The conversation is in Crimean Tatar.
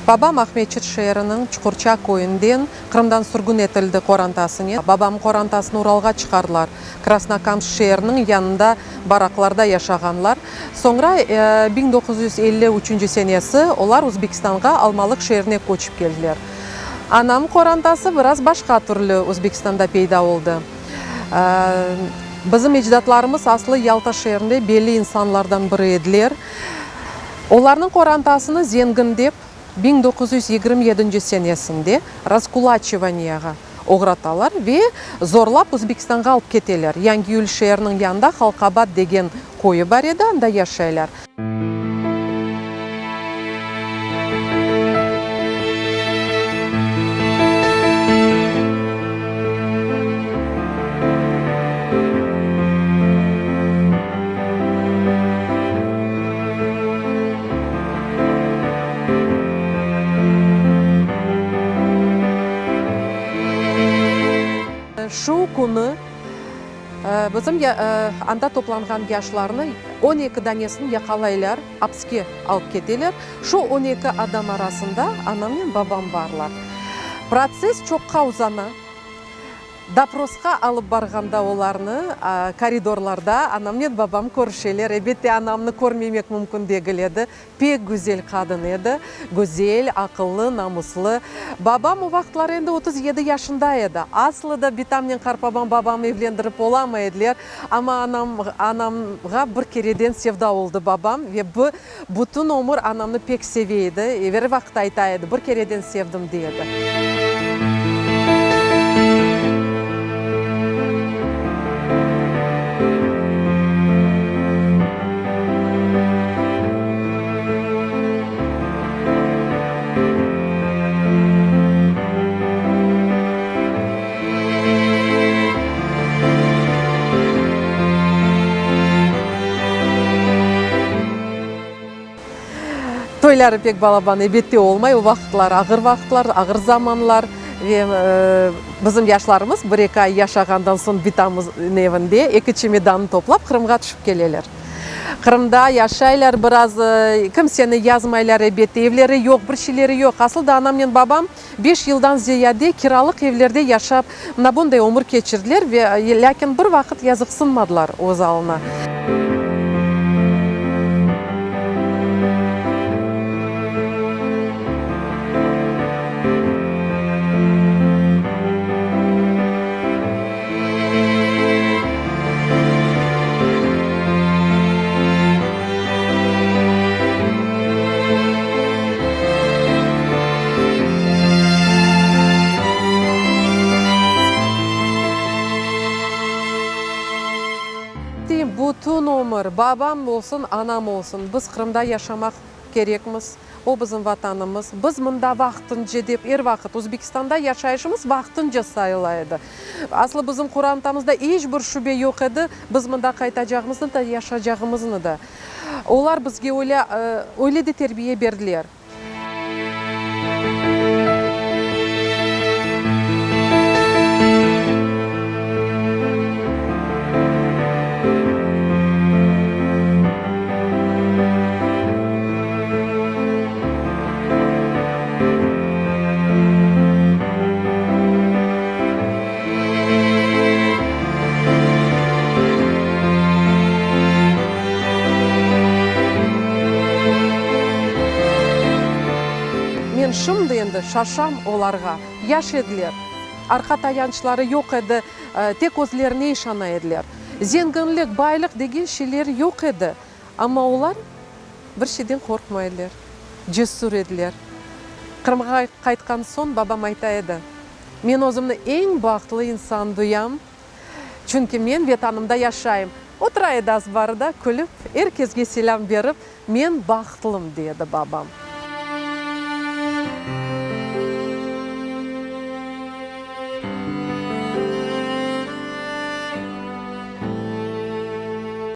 Babam Aqmeçit şeeriniñ Çuqurça köyünden Qırımdan sürgün etildi qorantasınen. Babamnıñ qorantasını Uralğa çıqardılar. Krasnokamsk şeeriniñ yanında baraklarda yaşağanlar. Soñra 1953 üçünci senesi olar Özbekistanğa Almalıq şeerine köçip keldiler. Anam qorantası biraz başqa türlü Özbekistanda peyda oldı. Bizim ecdatlarımız aslı Yalta şeerinde belli insanlardan biri ediler. Olarnıñ qorantasını zengin dep 1927 senesinde raskulaçivaniyağa oğratalar ve zorlap Özbekistanğa alıp keteler. Yangiyül şeeriniñ yanında Halqabad degen köyü bar edi, anda yaşaylar. Şu künü bizim anda toplanğan yaşlarnı 12 danesini yaqalaylar, apske alıp keteler. Şu 12 adam arasında anamnen babam barlar. Protsess çoqqa uzana. Doprosqa alıp barğanda olarnı koridorlarda anamnen babam körüşeler. Elbette, anamnı körmemek mümkün degil edi. Pek güzel qadın edi. Güzel, aqıllı, namuslı. Babam o vaqıtları endi 37 yaşında edi. Aslı da bitamnen qartbabam babamnı evlendirip olamay ediler. Amma anam, anamğa bir kereden sevda oldı babam ve bütün ömür anamnı pek seve edi. Er vaqıt ayta edi, bir kereden sevdim, dey edi. Toyları pek balaban, elbette, olmay. O vaqıtlar ağır vaqıtlar, ağır zamanlar. Ve bizim yaşlarımız bir-eki ay yaşağandan soñ bitamıznıñ evinde eki çemedannı toplap Qırımğa tüşip keleler. Qırımda yaşaylar biraz, kimseni yazmaylar, elbette, evleri yoq, bir şeyleri yoq. Asıl da anamnen babam beş yıldan ziyade kiralıq evlerde yaşap, mına bunday ömür keçirdiler ve lâkin bir vaqıt yazıqsınmadılar öz alına. Bütün ömür, babam olsun, anam olsun, biz Qırımda yaşamaq kerekmiz. O bizim Vatanımız. Biz mında vaqtınca dep er vaqıt Özbekistanda yaşayışımız vaqtınca sayıla edi. Aslı bizim qorantamızda iç bir şübe yoq edi, biz mında qaytacağımıznı da, yaşacağımıznı da. Olar bizge öyle, öyle de terbiye berdiler. Men şimdi endi şaşam olarğa. Yaş ediler, arqa tayançları yoq edi, tek özlerine işana ediler. Zenginlik, baylıq degen şeyler yoq edi. Amma olar bir şeyden qorqmay ediler, cesur ediler. Qırımğa qaytqan soñ babam ayta edi, Men özümni eñ bahtlı insan duyam, çünki men Vetanımda yaşayım. Otura edi azbarda, külip, er kesge selâm berip, Men bahtlım, dey edi babam.